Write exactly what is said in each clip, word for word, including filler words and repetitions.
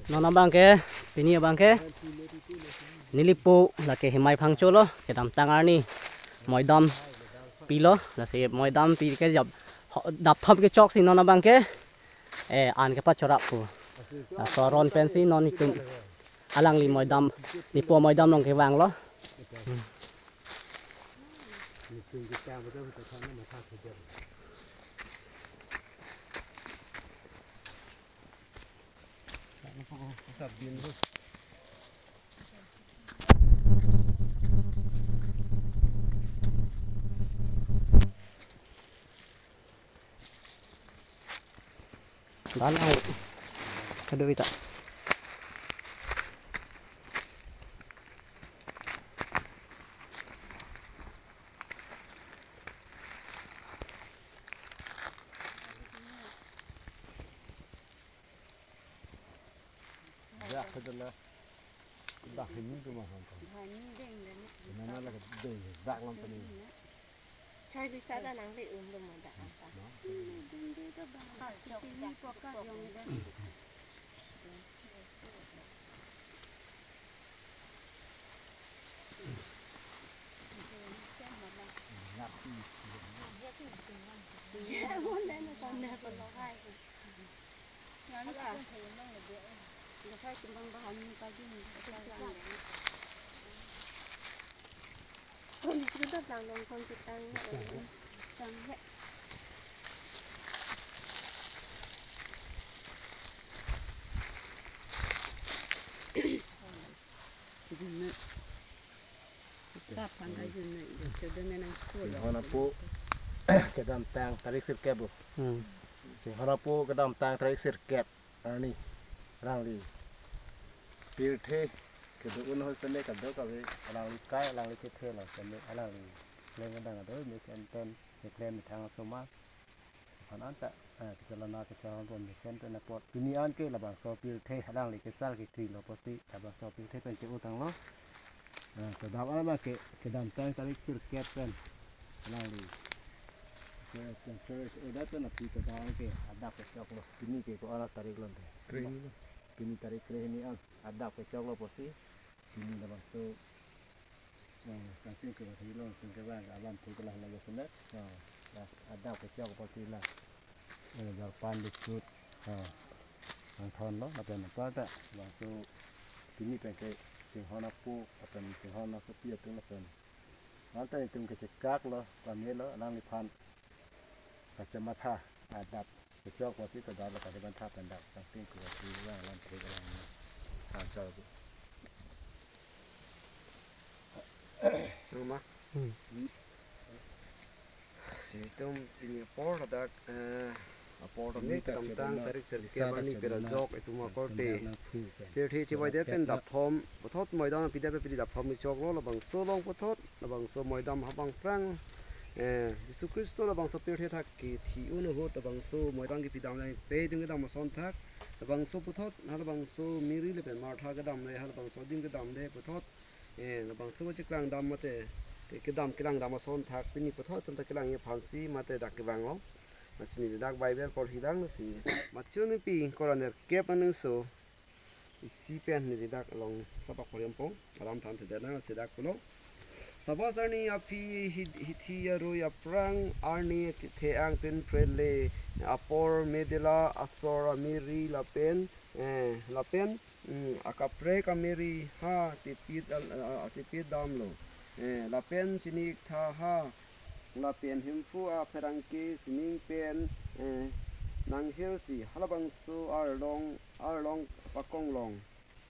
Non abangke, pini abangke, nelipo lake Hemai Phangcho lo, kedamtang arni moidam pilo, lasi moidam pi ke jap, ho-, dap thom kechoksi non abangke, eh, an kepachorap pu. Laso aron pensi non itum alangli moidam, nelipo moidam along kevanglo. Dan ang. Kado ita. Dak kedela. Dak ini tu mah. Dak ini deng dan. Nana lagi deng, dak lam tadi. Chai lisa da nang le um lo ma dak apa. Deng de da ba. Sini poka yong dan. Chinghon apo kedamtang tarik sirkep bo. Hmm. Chinghon apo kedamtang tarik sirkep arni alangli pirthe kedo-un ahut sene kadokave alangli kai alangli kethe lo sene alangli klem kedang ado mesen pen keklem methang asomar. Aphan anta, eh, kechalana kechalon pon mesen pen apot. Pini anke labangso pirthe alangli kesar kekri lo pusi labangso pirthe pen che-otang lo. Eh, kedam abangke kedamtang tarik sirkep pen alangli. Ke, ke, ke, udah pen api kedam anke adap kechok lo. Pini ke ko-an tarik lo te. Kre hini lo. Pini tarik kre hini an adap kechok lo pusi. Pini labangso Eh, kangting ke basi lo, kangting ke bang, alam thik lah lagi semet. Oh, ya, adap kechok pati lah. Eh, jar pan biscuit. Oh, nangthon lo, lapen apa ta, laso pini pen ke chinghon apo, lapen chinghon asopi atum lapen. Anta itum kechekak lo, pame lo, alangliphan kachematha, adap. Kechok pati kedam lo kali ban tha pen dak kangting ke basi lo, alam thik lang. Kangchok. Ruma. Hmm. Si itum pini apor ladak, eh, apor pini tame kedamtang tarik sirkep arni pera jok itum akorte. Pirthe chibai det pen dap thom, puthot moidam pidap pidi dap thom choklo labangso along puthot, labangso moidam habang prang. Eh, Jisu Khristo labangso pirthe athak kethi-un ahut labangso moidam kepidam lang pe ding kedam ason thak. Labangso puthot, halabangso Mary lapen Martha kedam le, halabangso adim kedam le puthot. Eh, labangso kacheklang dam mate, ke-, kedam kelang dam ason thak pini puthot tanta kelang ye aphansi mate dak kevang lo. Lasi neli dak Bible porhi lang lasi. Matthew nipi koran nerkep aningso isi pen neli dak along sapa koryam pong, alam than thedet lang lasi dak pulo. Sabbath arni aphi hi-, hithi arui aphrang arni the-, the-ang pinphrele apor medela asor amiri lapen, eh, lapen Hmm, akaprek amiri ha tipit al-, a-, a-, tipit damlo. Eh, lapen chiniktha ha lapen Hemphu apherangke sining pen, eh, nanghirsi halabangso arlong, arlong pakong long.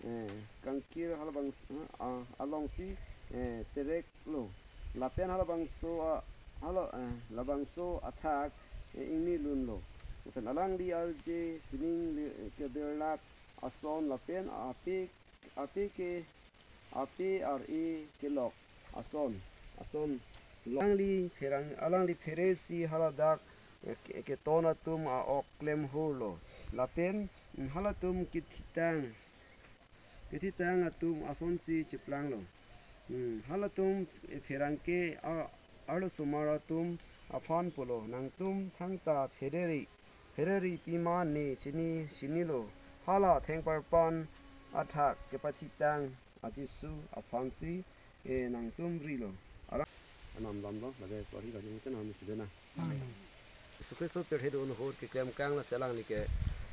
Eh, kangkir halabangso, ah, alongsi, eh, terek lo. Lapen halabangso a-, hala-, eh, labangso athak, eh, ingni lunlo. Lapen alangli arje sining li-, kebirlak ason lapen ape, ape ke, ape ar-e kelok ason, ason lo. Alangli pherang, alangli pheresi haladak, eh, ke-, keton atum a-ok klem hurlo. Lapen, mm, halatum kethitang, kethitang atum asonsi cheplanglo. Hmm, halatum, eh, pherangke a-, arlosomar atum aphan pulo, nangtum thangta phereri, phereri pima ne chini, chinilo. Hala thengparpan athak kepachitang a-Jisu aphansi, eh, nangtum rilo. Aram. Anam damlo, lake pori kajung te nang misi dena. Amen. Jisu Khristo pirthe do-an ahut keklem kang lasi alangli ke,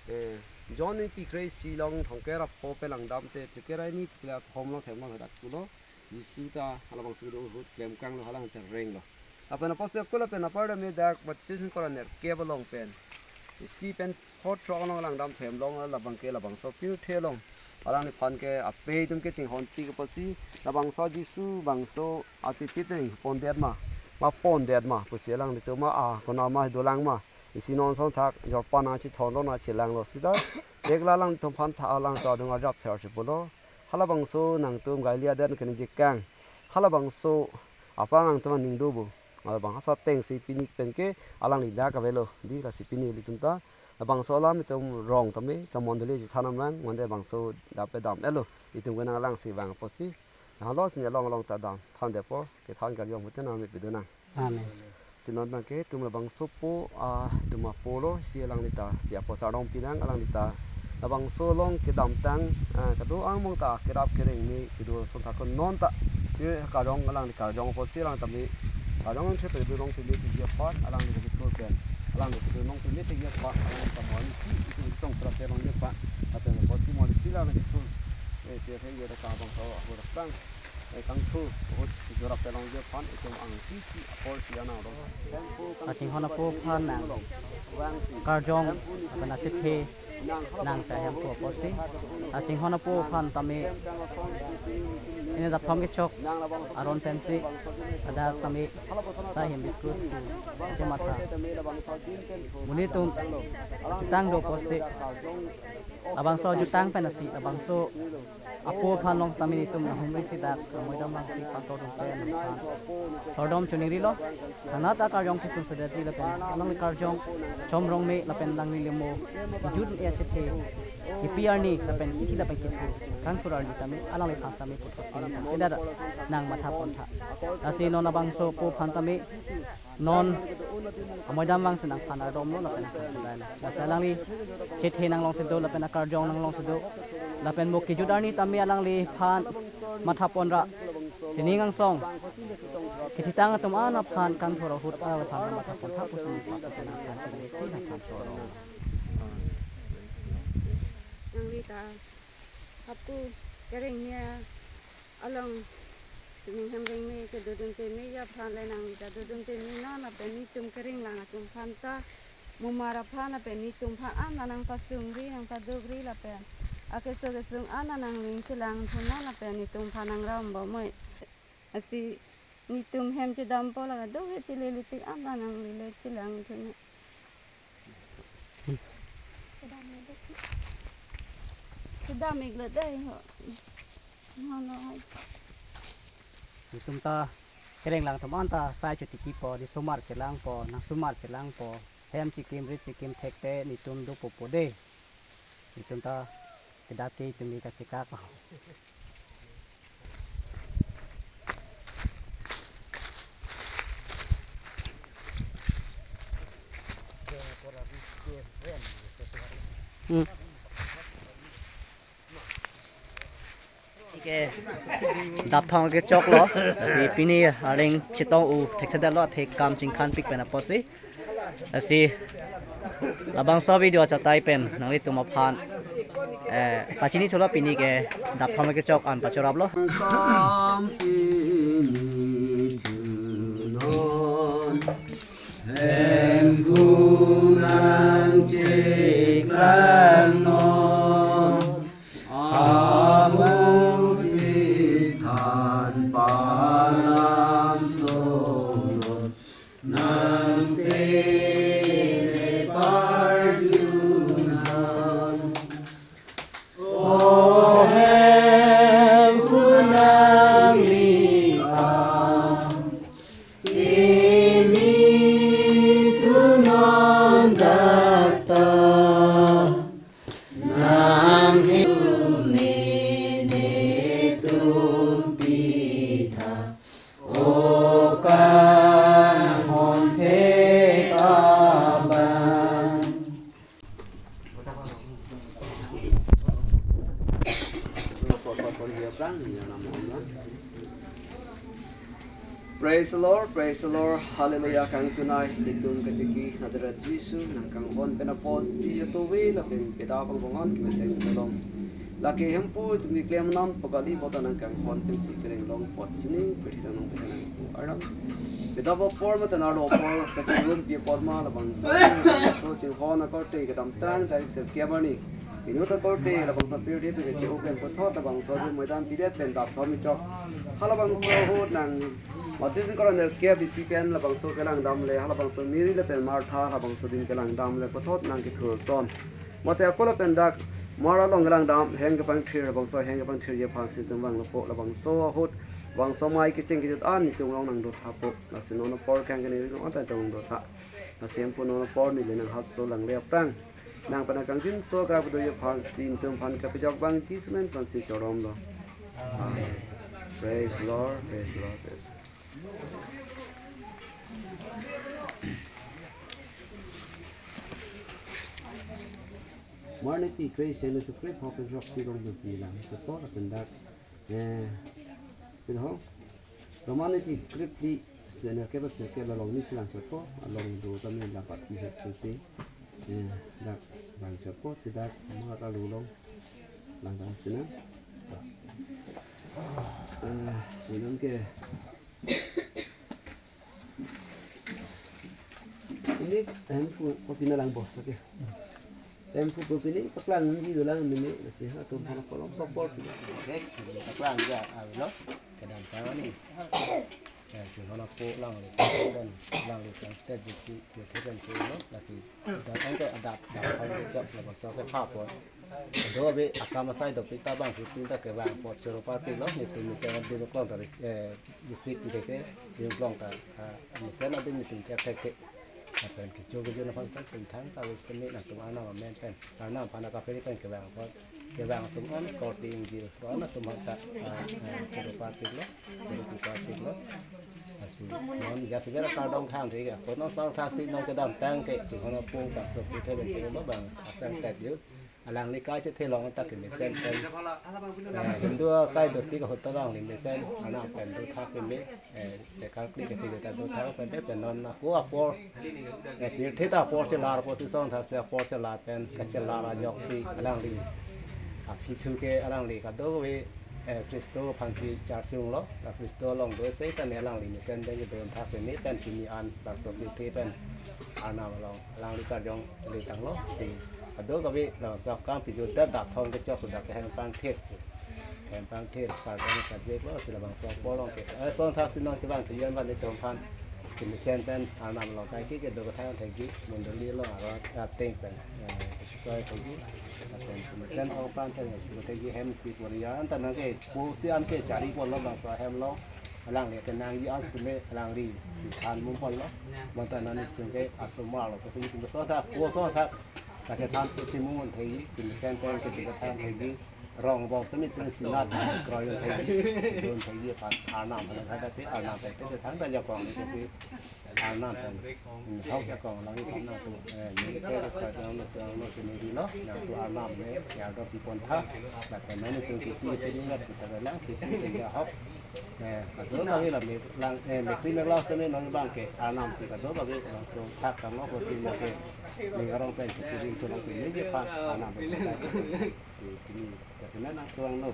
eh, John ingti kre-isi along thomkep ra pho pen langdamte, phlikre ra hini phlikre ra thom along thek along hadak pulo. Jisu ta halabangso kedo ahut klem kanglo, halang ta renglo. Lapen apostol Paul lapen apar dam me dak baptism koran nerkep along pen isi pen pho throk along langdam thek along labang ke labangso pirthe along alangliphan ke ape atum ke chinghon tik apotsi labangso Jisu bangso atiti teng pondet ma, ma pondet ma pusi alanglitum ma, ah, konat ma dolang ma, isi non ason thak jorpan nangchithon lo nangchelanglo sita, thek la alangtum aphan tha alang ta adung arjap ser si pulo. Halabangso nangtum Galili adet keningje kang. Halabangso aphrang nangtum aning do bo. Halabang halaso atengsi pini pen ke alangli dak avelo. Dei lasi pini ilitum ta labangso alam itum rong tame, kamon dele ji thanam lang, mande bangso dap pe dam-etlo. Itum ke nanglang si vang apotsi. Nanglo si along along ta dam. Than depo, kethan karjong pute nang me pido nang. Amen. Si non abang ke itum labangso po, ah, duma polo si alangli ta, si apo Sardom Pinang alangli ta labangso along kedamtang, ah, kedo angbong ta kerap kereng ni kedo ason thak non ta, ke karjong alangli karjong apotsi alang tame karjong ang thepe do long tame tigi aphan alangli kedo pen, alangli kedo long tame tigi aphan alangli ta mo ni si itum tong pra te long aphan, ateng apotsi mo ni si alangli kedo, eh, te he ye ta kabang so ahut tang. Eh, kangthu, ahut jorap pelong je aphan, itum ang sisi apor si anang rong. Kachinghon apo aphan nang karjong, lapen achethe nang ta hem pu apotsi. Kachinghon apo aphan tame, pini dap thom kechok aron pensi, ada tame, sa hem biskut, chematha. Monit atum, sitang do apotsi. Labangso jutang pen asi, labangso apo aphan long tame nelitum nanghumri si dak, amoidam vangsi pangtordun pen aphan Sardom choningrilo. Thangnat akarjong si sumsedetji lapen alangli karjong chomrong me lapen alangli lemo, kejut e achethe, kipi arni lapen kithi lapen kithu, kangthur arni tame alangliphan tame puthot kini tame dada nang matha pontha. Lasi non labangso apo aphan tame non amoidam vangsi nangphan ardomlo lapen nangphan kudai. Lasi alangli chethe nanglong si do lapen akarjong nanglong si do. Lapen mo kejut arni tame alangliphan matha ponra, sining angsong kethitang atum an aphan kangthur ahut alangliphan matha pontha pusi nangphan kudai nangphan kudai si nangphan sorong. Nangli ta apo kereng nia along sining hem reng me kedodun tame aphan le nangli ta dodun tame non lapen netum kereng lang atum aphan ta mumar aphan lapen netum aphan an nangpasungri nangpadukri lapen akeso kesung an nangling chelang thun non lapen netum aphan nangram bomoi. Lasi netum hem chedampo la kadokave chelele tik an nangli le chelang thun. Kedam iklo dei ho. Hono hai. Netum ta kereng lang atum an ta sai chotiki po, ne sumar chelangpo, nang sumar chelangpo. Hem chikim rit chikim thekte netum dopo po dei. Netum ta kedak ke itum ke kachekak. Hmm. Ke dap thom kechoklo, lasi pini areng chetong u thekthedetlo, thek kam chingkhan pik pen apotsi. Lasi labangso video achatai pen nanglitum aphan, eh, pachini thulo, pini ke dap thom kechok an pachoraplo. Sam pini thunon, hem phunang cheklang non, ahut than palam solo. Nang sele parjunan. O hem phunang likam, imi thunon data. Praise the Lord, praise the Lord, hallelujah. Kangtunai itum kachiki Nazaret Jisu nangkanghon pen apotsi atovi lapen pida pangvang-an kemesen kelong. Lake hempu itum keklem non pakali bota nangkanghon pensi kereng long apot chini pethidang nang pethidang pu aram. Pida apor mate arlo apor kachirumpi apor ma labangso, so chinghon akorte kedamtang tarik sep kiamani. Inut akorte labangso pirthe pen kache-o pen puthot labangso adim moidan pidet pen dap thom ichok. Halabangso ahut nang Matthew singkor nerkep isi pen labangso kelangdam le, halabangso Mary lapen Martha labangso adim kelangdam le puthot nang kethur son. Mate akula pen dak Mara along kelangdam heng kepangthir, labangso heng kepangthirji aphansi itum vanglo po, labangso ahut bangso amei kecheng kejut an itum along nangdo thapo. Lasi non apor kang kene ri non anta itum do tha. Lasi hempu non apor neli nang hatso langle aphrang nang pen kangjinso kra kedoji aphansi itum aphan kapejok abang Jisu amen pensi choromlo. Amen. Praise Lord, praise Lord, praise. Marnipi Christian Jesu Christ hopen roksi long pensi lang support akan dak. Eh, pin ho. Roman iti krip di senior ke bat senior ke lalong ni silang chopo, along do kami lang patsi het si. Eh, dak lang chopo si dak mar alu long lang dam sina. Eh, sinam ke ini hempu kopi na lang bos, oke. Hempu kopi ni paklang di dolang mini, mesti ha tum hana kolom sopor. Oke, paklang ya, alo. Kedamtang ni. Ya, cuma hana po lang le, dan lang le kan state di si, di kan si lo, lasi. Datang ke adap, datang ke chok, labangso ke papo. Dobi akam asai dopik ta bang, si pinta kevang apot choro parpik lo, netum mesen adim klong ta, eh, bisik di ke, sim klong ta, ah, mesen adim netum cek cek ke. Lapen kecho kejo na phan ta, tum thang ta, wis kami nangtum Arnam amen pen. Arnam aphan kaphere pen kevang apot, kevang atum an, korte ingjir, ron atum an ta, ah, ah, choro parpik lo, choro parpik lo. Lasi, non ya si bera kardom thang thik ya, kono sang thaksi non kedamtang ke, chinghon apung ta, so puthe ben choro bang, asang tet yu. Alangli kai chethe long ta kemesen pen. Eh, Hindu akai doti ka hota alangli mesen, Arnam pen do thak keme, eh, lekar kli ke pili ta do thak pen te pen non na ko apor. Eh, pirthe ta apor chelar apotsi song thaksi apor chelar pen kachelar ajoksi alangli. Aphi thu ke alangli kadokave, eh, Khristo aphansi charchung lo, la Khristo along do sei ta ne alangli mesen pen ke don thak keme pen sini an bangso pirthe pen Arnam along alangli karjong le tanglo si. Kadokave labangso akam piju ta dap thom kechok sudah ke hem pangthir. Hem pangthir, kardom sajek lo, si labangso apor along ke. Eh, song thaksi non kevang ke yon van itum aphan. Kemesen pen, Arnam along kai ke, kedo kethang thekji, mondoli along aro, ah, ateng pen. Eh, kesukai thekji. Lapen kemesen apor aphan thek, kedo thekji hem si pori ya, anta nang ke, pusi an ke chari pon lo bangso hem lo. Alangli kenangji an si tumi, alangli, si than mum pon lo. Bonta non itum ke, asomar lo, kasi itum so thak, ko so thak. Kasi than pusi mum pon thekji, kemesen pen, kedo kethang thekji. Rong bok tumi tung sinat kroyon thekji, don thekji aphan Arnam aphan thakthak si Arnam pen kethang ta jakong ni si Arnam pen. Hmm, hok jakong lang itum nangtum, eh, ni ke ke sa jong lo jong lo kini di lo, nangtum Arnam ne ya do pi pon tha, lapen non itum kiti chini ngat kita lang kiti chini hok. Eh, atur lagi la me lang, eh, me kri me lang tumi non bang ke Arnam si kadokave langsung thak tanglo ko si na ke. Ning arong pen kiti ring tu nangtum ni je aphan Arnam pen. Si kini, kasi na nangtuang no.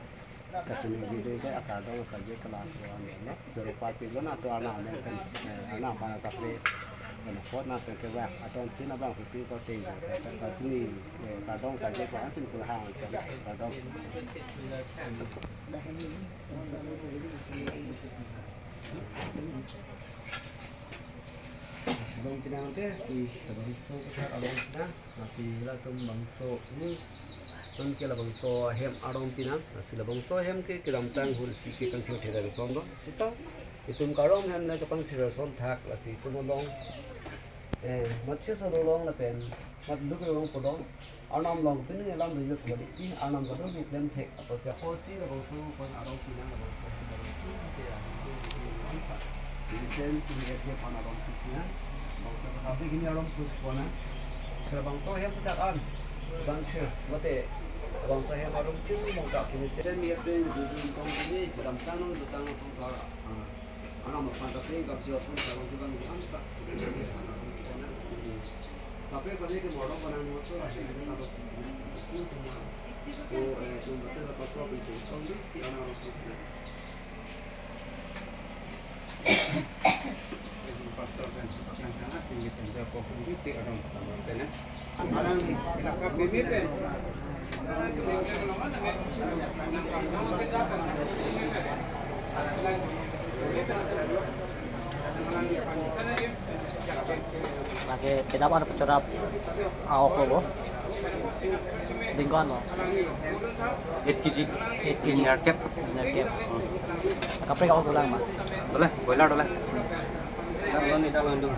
Kachini gidi ke akardom sajek kelang tuang no. Choro parpik lo nangtum Arnam amen pen, eh, Arnam aphan kaphere. Pen apot nangtum kevang, adon tin abang putri ko ting. Kasi ni, eh, kardom sajek ko ansin ko hang, kardom. Along pinang te si labangso kethak along pinang, lasi latum bangso ni, non ke labangso hem arong pinang, lasi labangso hem ke kedamtang hur si ke kangthir thera son do, sita itum karong hem le kepangthir son thak, lasi itum along, eh, Matthew along lapen, Mat Luke along podong, Arnam along pini alam rinjut kali, ih, Arnam kadokave klem thek, apotsi apotsi labangso pen arong pinang labangso hem arong pinang te arong pinang te arong pinang. Christian kini ke pen arong pinang. Bangso pasal te kini arong pun pona. Labangso hem puthak an. Bang thir, mate. Bangso hem arum tin mong ta kini sen mi apeng di jin kong kini kedam tanong dutang asong thar. Ah, anam aphan ta peng kapsi aphan ta bang kibang di amta. Tapi sani ke morok panang motor akhirnya kita tahu di sini. Itu cuma, oh, eh, cuma betul apa soal itu. Kondisi anak orang sini. Lake kedap ar pachorap ahok lo bo. Dingko an lo. Eight K G. Eight K G. Nerkep. Nerkep. Kaprek ahok dolang ma. Dole, boiler dole. Dak lon, dak lon dong.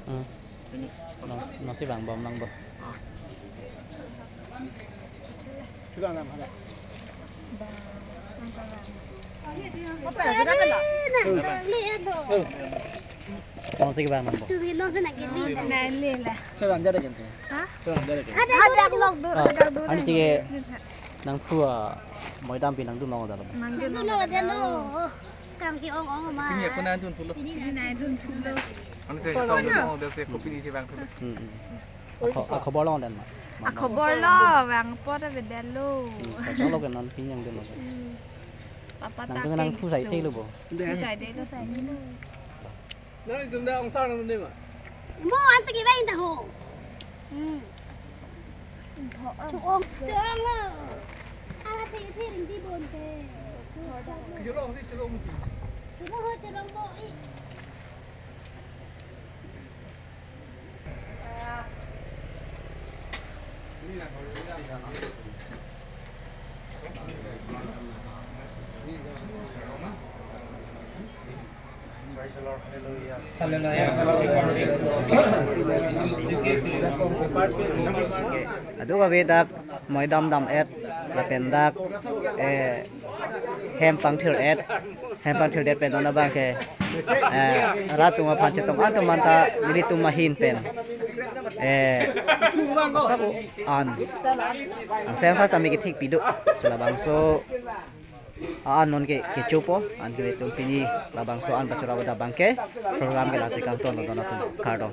Hmm. Nonsi, nonsi vang bom nang bo. Nonsi vang nang bo. Tumi nonsi nang kili. Nang lila. Hah? Ada, ada vlog dulu, Ah, ada dulu. Ansi ke nangthu amoidam pi nangdun long dalo. Nangdun long dalo. Kam ke-ong ong ma. Pini ako nangdun thulo. Pini nangdun thulo. Ano sa, ako nangdun long dalo, sa ako pini si vang thulo. Hmm, hmm. Ako, ako bor long dan ma. Ako bor long, vang apot avedetlo. Hmm, kacang lo ke non pini nangdun long. Hmm. Papa ta nangdun nang pen thu sai so. Sai lo bo. Sai de lo, sai de lo. Nang isunda ong sang nang dun ma. Mo ansi ke vang ta ho. Hmm. Chong, chong lo. Ala the the ring di bon te. Chong lo, chong lo. Chong lo, chong lo mo i. Aduk ave dak amoidam dam-et lapen dak, eh, hem pangthir-et, hem pangthir-det pen non abang ke, eh, rat atum aphan chetong an atum anta nelitum ahin pen, eh, sabo an, ang seng sa tame kethik pido. Si labangso an non ke kechopo, anke nelitum pini labangso an pachorap abang ke program ke lasi kangton lo don atum, kardom.